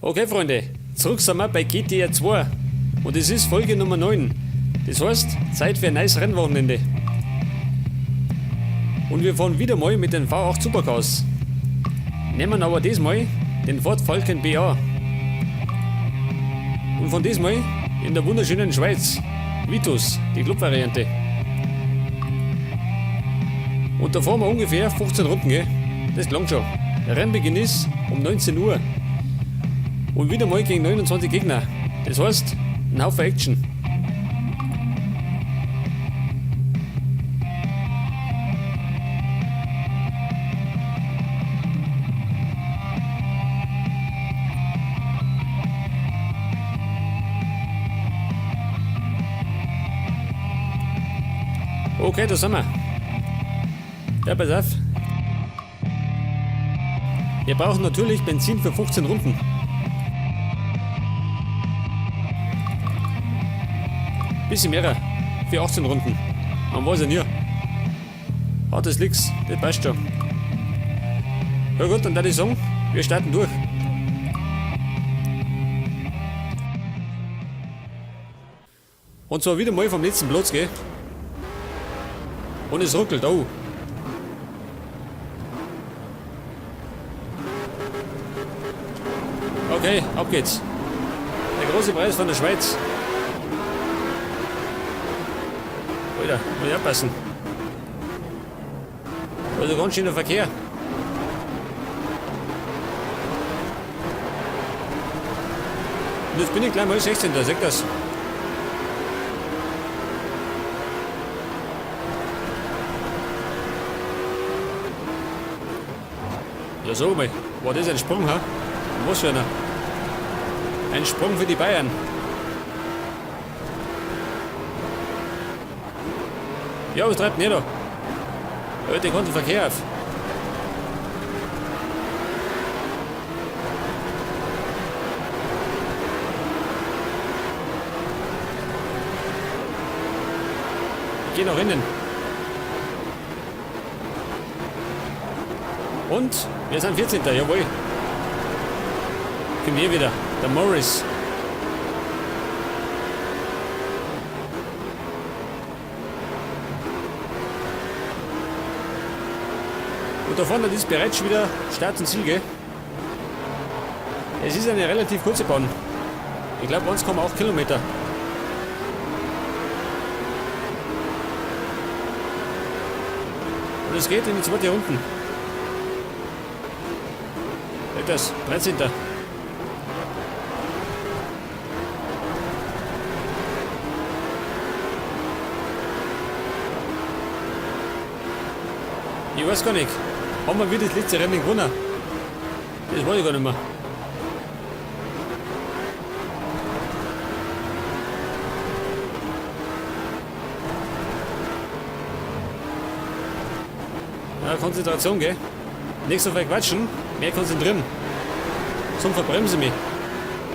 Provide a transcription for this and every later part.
Okay, Freunde, zurück sind wir bei GTA 2 und es ist Folge Nummer 9. Das heißt, Zeit für ein neues Rennwochenende. Und wir fahren wieder mal mit den V8 Supercars. Nehmen aber diesmal den Ford Falcon BA. Und von diesmal in der wunderschönen Schweiz. Vitus, die Club-Variante. Und da fahren wir ungefähr 15 Runden, gell? Das langt schon. Der Rennbeginn ist um 19 Uhr. Und wieder mal gegen 29 Gegner. Das heißt, ein Haufen Action. Okay, da sind wir. Ja, pass auf. Wir brauchen natürlich Benzin für 15 Runden. Bisschen mehr, für 18 Runden. Man weiß ja nie. Hat das nix, das passt schon. Ja gut, dann würde ich sagen, wir starten durch. Und zwar wieder mal vom letzten Platz, gell? Und es ruckelt, oh. Okay, ab geht's. Der große Preis von der Schweiz. Alter, muss ich aufpassen. Also ganz schöner Verkehr. Und jetzt bin ich gleich mal 16. Seht das. Ja, sag mal, war das ein Sprung, ha? Was für einer? Ein Sprung für die Bayern. Ja, was treibt denn ihr da? Hört den ganzen Verkehr auf. Ich geh nach innen. Und wir sind 14. Jawohl. Kommt hier wieder, der Morris. Und da vorne ist bereits schon wieder Start und Ziel, gell? Es ist eine relativ kurze Bahn. Ich glaub, 1,8 Kilometer. Und es geht in die zweite Runde. Das, 13. Ich weiß gar nicht. Haben wir wieder das letzte Rennen gewonnen? Das weiß ich gar nicht mehr. Ja, Konzentration, gell? Nicht so viel quatschen, mehr konzentrieren. Sonst verbremse ich mich.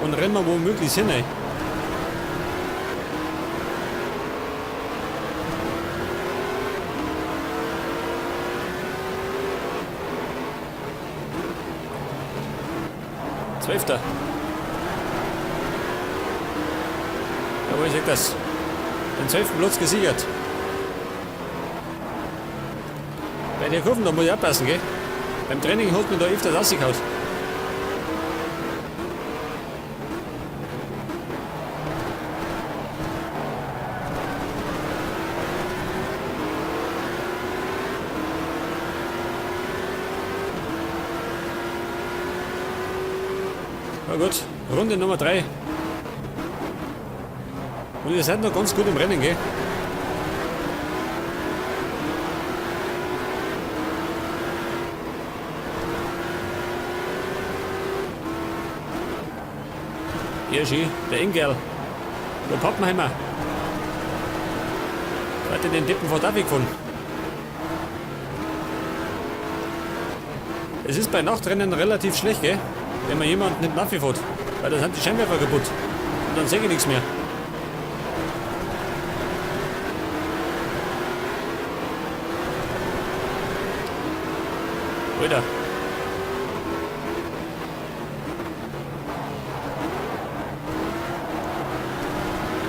Und rennen wir womöglich hin, ey. 12. Jawohl, ich seh das. Den 12. Platz gesichert. Bei den Kurven, da muss ich aufpassen, gell? Beim Training hat man da öfters rausgehauen. Na gut, Runde Nummer 3. Und ihr seid noch ganz gut im Rennen, gell? Ja, schön, der Engel. Wo Pappenheimer? Wer hat denn den Deppen vor David gefunden? Es ist bei Nachtrennen relativ schlecht, gell? Wenn man jemanden nicht nachfährt, weil dann sind die Scheinwerfer kaputt. Und dann sehe ich nichts mehr. Alter.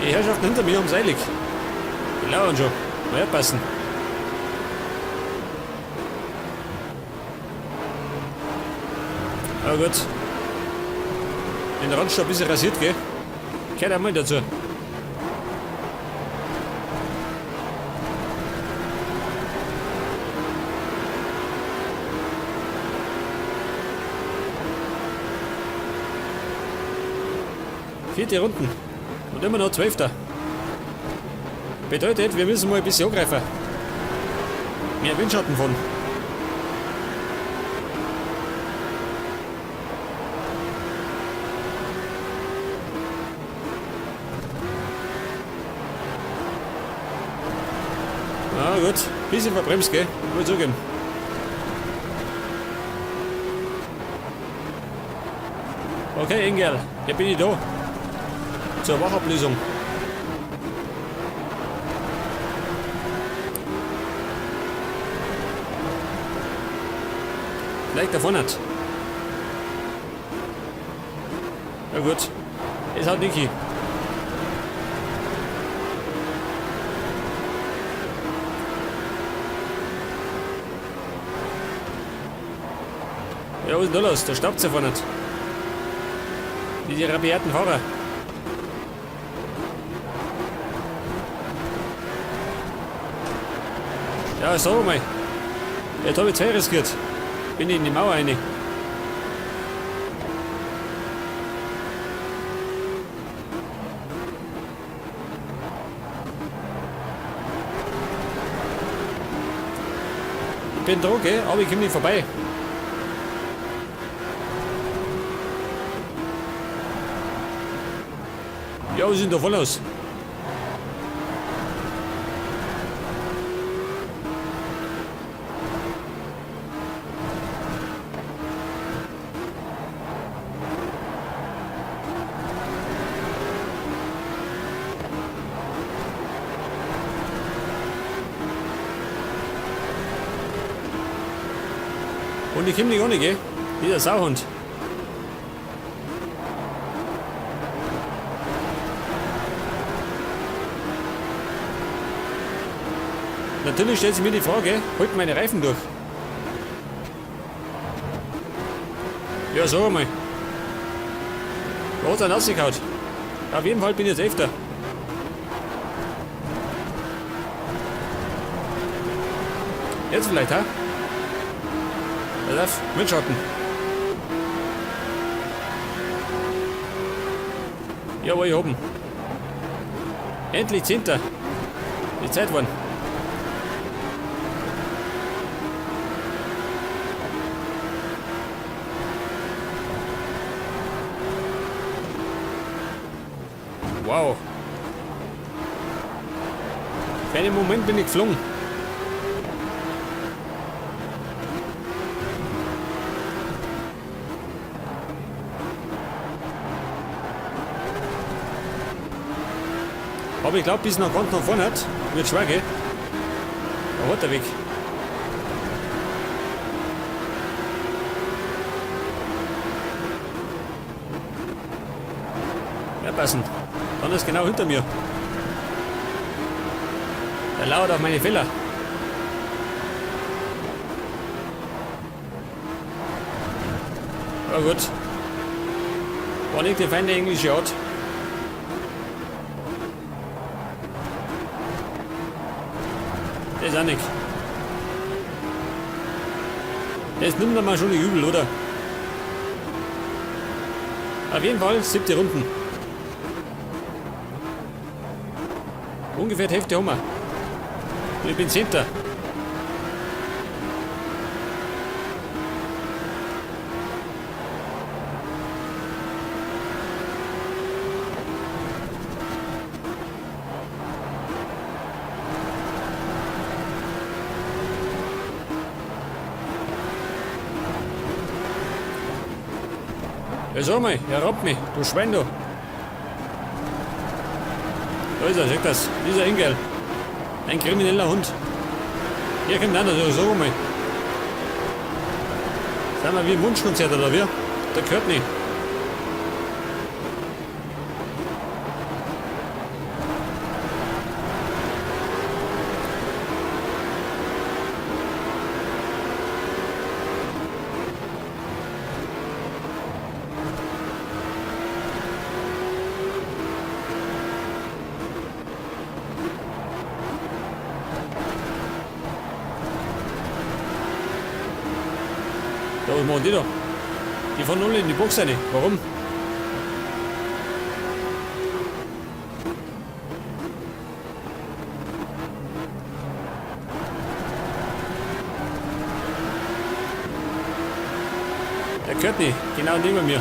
Die Herrschaften hinter mir haben's eilig. Die lauern schon. Mal aufpassen. Aber gut. Den Randstopp ist ja rasiert, gell? Gehört auch mal dazu. Vierte Runden. Und immer noch 12. Bedeutet, wir müssen mal ein bisschen angreifen. Mehr Windschatten von. Ah gut, bisschen verbremst, gell? Muss ich zugeben. Okay, Engel, hier bin ich da. Zur Wachablösung. Vielleicht davon hat. Na gut. Es hat Niki. Ja, was ist denn da los? Da staubt ja vorne nicht. Diese rabiaten Fahrer. Ja, sag mal. Jetzt hab ich zwei riskiert. Bin ich in die Mauer rein. Ich bin dran, gell? Aber ich komm nicht vorbei. Ja, was ist denn da voll los? Und ich komm nicht ohne, gell? Dieser Sauhund. Natürlich stellt sich mir die Frage, halten meine Reifen durch? Ja, sag einmal. Da hat's einen rausgehauen. Auf jeden Fall bin ich jetzt 11. Jetzt vielleicht, ha? Pass auf, Windschatten. Jawohl, ich hab ihn. Endlich 10. Die Zeit war. Wow. Für einen Moment bin ich geflogen. Aber ich glaub, bis nach ganz nach vorne hat, wird schwer, gell? Da hat der Weg. Ja, passen. Dann ist genau hinter mir. Der lauert auf meine Fehler. Ja gut. War nicht die feine englische Art. Das ist auch nicht. Das nimmt man schon nicht übel, oder? Auf jeden Fall 7. Runden. Ungefähr die Hälfte haben wir. Und ich bin 10. Ja, sag mal, er robbt mich, du Schwein, du. Da ist er, seht das, dieser Engel. Ein krimineller Hund. Hier kommt einer, du, sag mal. Sind wir wie im Wunschkonzert oder wie? Der gehört nicht. Was machen die da? Die fahren alle in die Box rein. Warum? Der gehört nicht, genau neben mir.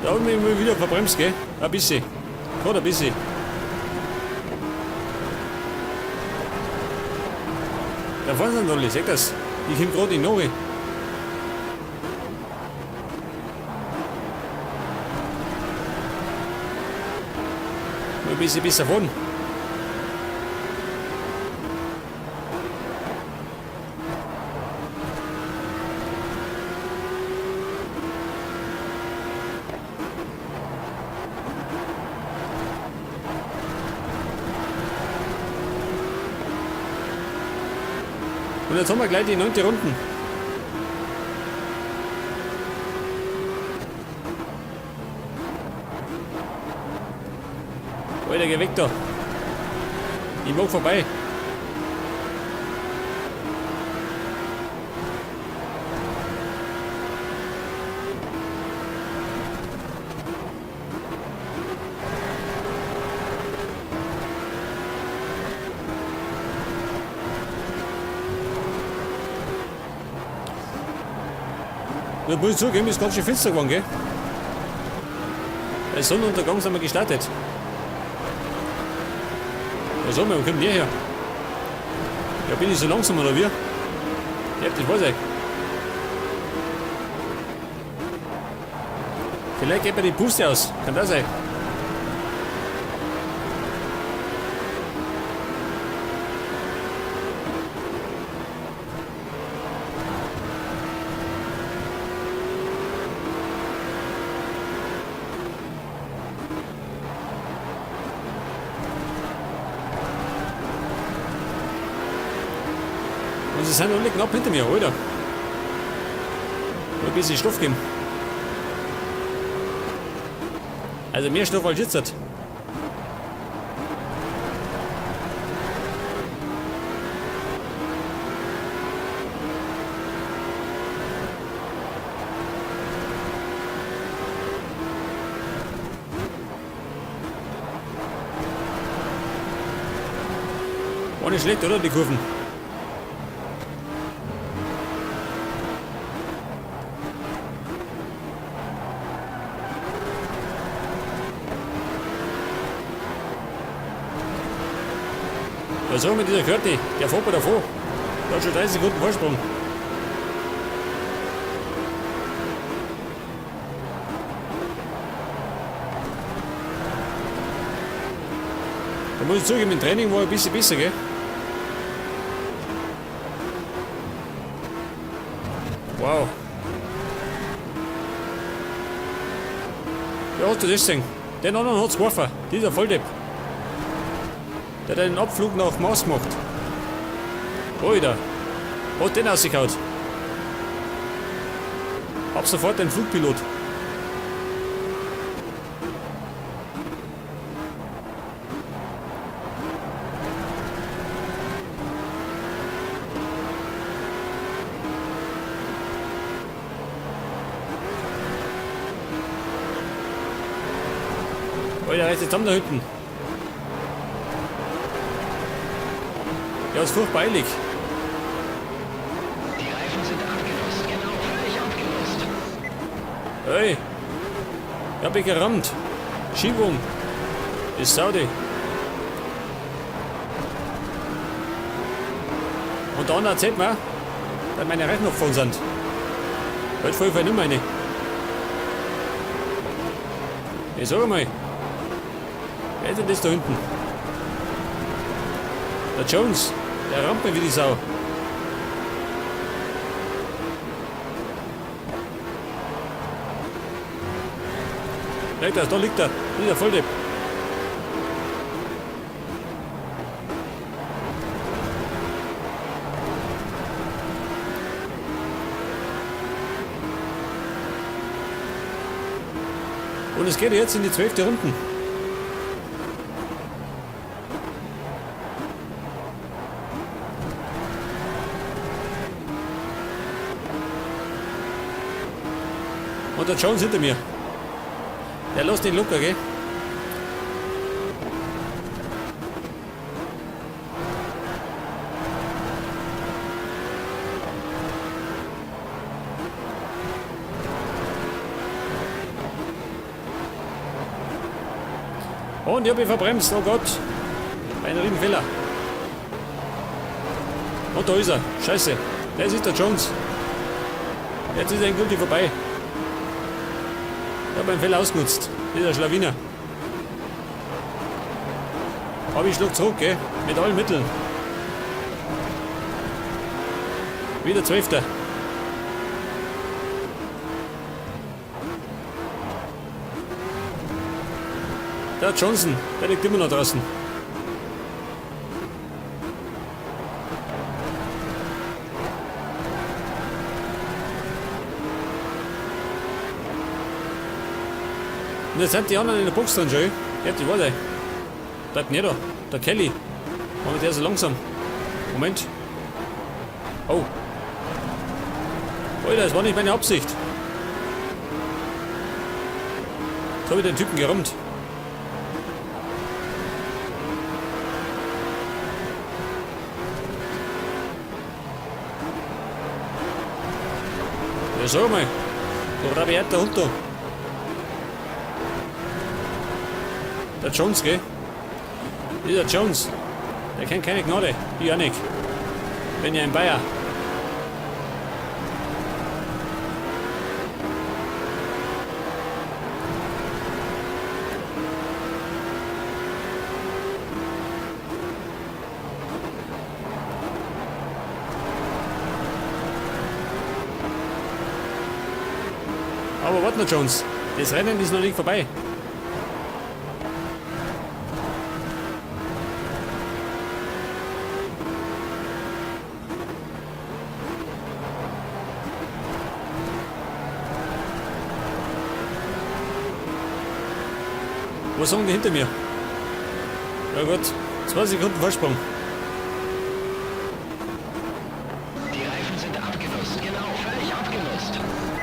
Da hab ich mich mal wieder verbremst, gell? Ein bisschen. Gerade ein bisschen. Da fahren sie alle, seht das? Ich komm gerade in die Nore. Mal ein bisschen besser fahren. Und jetzt haben wir gleich die 9. Runden. Alter, geh weg da. Ich mag vorbei. Da muss ich zugeben, ist ganz schön finster geworden, gell? Bei Sonnenuntergang sind wir gestartet. Ja, sag mal, wo kommt der her? Ja, bin ich so langsam oder wie? Ja, das weiß ich. Vielleicht geht mir die Puste aus. Kann das sein? Und sie sind alle knapp hinter mir, Alter. Nur ein bisschen Stoff geben. Also mehr Stoff als jetzt. War nicht schlecht, oder? Die Kurven. Was soll mit dieser Körti? Der fährt mir davor. Der hat schon 30 Sekunden Vorsprung. Da muss ich zugeben, im Training war ein bisschen besser, gell? Wow. Ja, hast du das gesehen? Den anderen hat's geworfen. Dieser Volldepp. Der hat einen Abflug nach Mars gemacht. Alter. Hat den rausgehauen. Ab sofort ein Flugpilot. Alter, reißt jetzt zusammen da hinten. Ja, ist furchtbar eilig. Die Reifen sind abgenutzt, genau, völlig abgenutzt. Hey, ich hab mich gerammt. Schiebung. Ist Saudi. Und dann erzählt mir, dass meine Reifen noch voll sind. Heute voll nicht meine. Ich sag mal, wer ist denn das da hinten? Der Jones, der rammt mir wie die Sau. Leck das, da liegt er. Dieser Volldepp. Und es geht jetzt in die 12. Runden. Und der Jones hinter mir. Der lässt den locker, gell? Und ich hab ihn verbremst, oh Gott. Ein Riesenfehler. Und da ist er. Scheiße. Das ist der Jones. Jetzt ist er endgültig vorbei. Ich hab einen Fehler ausgenutzt. Dieser Schlawiner. Aber ich schlug zurück, gell? Mit allen Mitteln. Wieder 12. Der Johnson, der liegt immer noch draußen. Und jetzt sind die anderen in der Box drin schon. Ja, die warte. Bleibt nicht da. Der Kelly. Warum ist der so langsam? Moment. Oh. Alter, das war nicht meine Absicht. Jetzt hab ich den Typen gerammt. Ja, sag mal. Du rabiater Hund da. Der Jones, gell? Dieser Jones. Der kennt keine Gnade. Ich auch nicht. Bin ja ein Bayer. Aber warte noch, Jones. Das Rennen ist noch nicht vorbei. Was sagen die hinter mir? Ja gut, 2 Sekunden Vorsprung. Die Reifen sind abgenutzt, genau, völlig abgenutzt.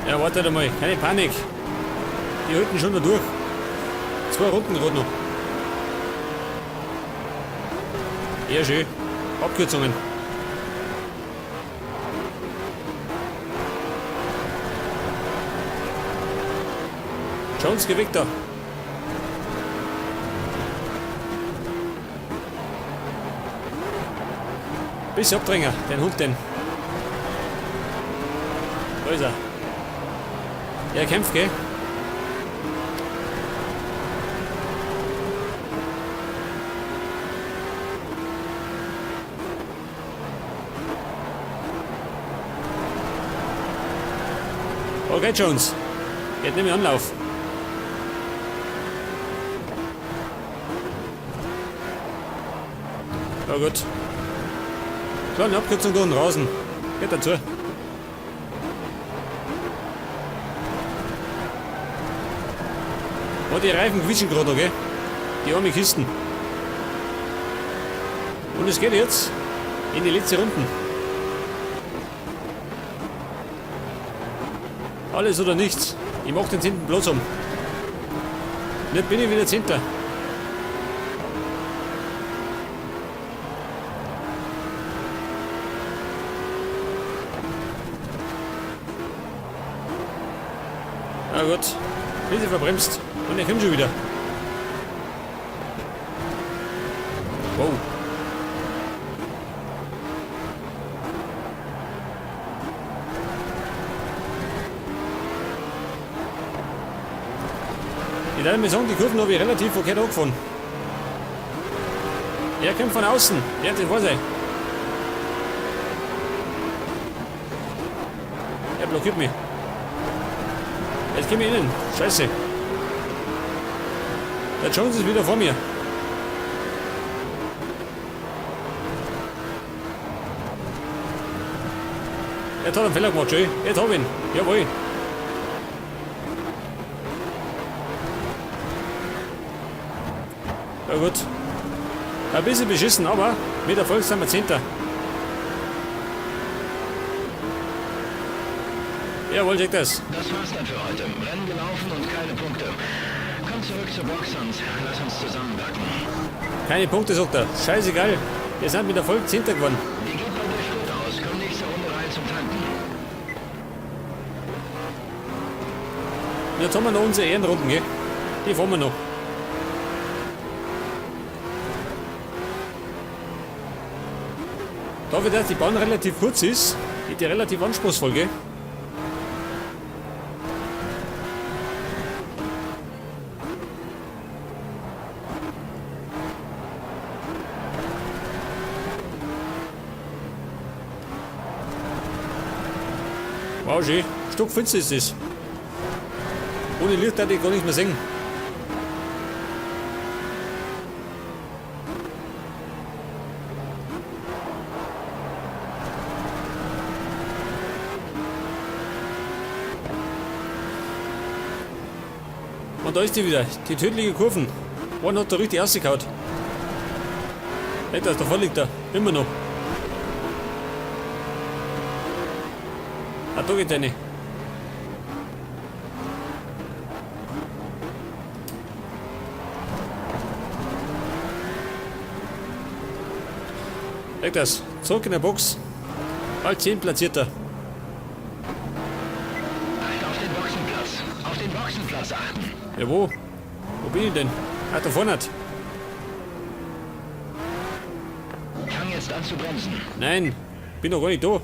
Ja, wartet einmal, keine Panik. Die halten schon da durch. 2 Runden gerade noch. Ja, schön. Abkürzungen. Jones, geh weg da. Bisschen abdrängen, den Hund den. Da ist er. Er kämpft, gell? Okay, Jones. Jetzt nehme ich Anlauf. Ja gut. Kleine Abkürzung da und rasen. Geht dazu. Oh, die Reifen quietschen gerade noch, gell? Die armen Kisten. Und es geht jetzt in die letzte Runden. Alles oder nichts. Ich mach den 10. Platz um. Nicht bin ich wieder 10. Na gut, bisschen verbremst. Und er kommt schon wieder. Wow. Ich darf mir sagen, die Kurven habe ich relativ okay angefahren. Er kommt von außen. Ja, das weiß ich. Er blockiert mich. Jetzt komm ich innen. Scheiße. Der Jones ist wieder vor mir. Jetzt hat er einen Fehler gemacht, schön. Jetzt hab ich ihn. Jawohl. Ja gut. Ein bisschen beschissen, aber mit Erfolg sind wir Zehnter. Jawohl, check das. Das war's dann für heute. Rennen gelaufen und keine Punkte. Komm zurück zur Box und lass uns zusammenpacken. Keine Punkte, sagt er. Scheißegal. Wir sind mit Erfolg Zehnter geworden. Wie geht bei dir Sprit aus? Komm nächste Runde rein zum Tanken. Und jetzt haben wir noch unsere Ehrenrunden, gell? Die fahren wir noch. Dafür, dass die Bahn relativ kurz ist, geht die relativ anspruchsvoll, gell? Wow, schön. Stockfinster ist das. Ohne Licht hätte ich gar nichts mehr sehen. Und da ist die wieder, die tödliche Kurven. One hat da richtig rausgehauen. Hey, da vorne liegt er, immer noch. Ah, da geht eine. Hey, das. Zurück in der Box. Bald 10 platzierter. Halt auf den Boxenplatz. Auf den Boxenplatz achten. Ja, wo? Wo bin ich denn? Ah, da vorne. Fang jetzt an zu bremsen. Nein, bin noch gar nicht da.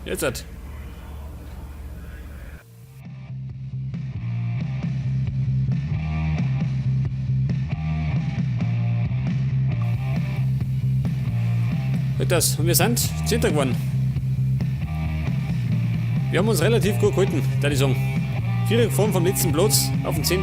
Jetzt hat. Das. Und wir sind Zehnter geworden. Wir haben uns relativ gut gehalten, da ich sagen. Vierer gefahren vom letzten Platz auf den 10.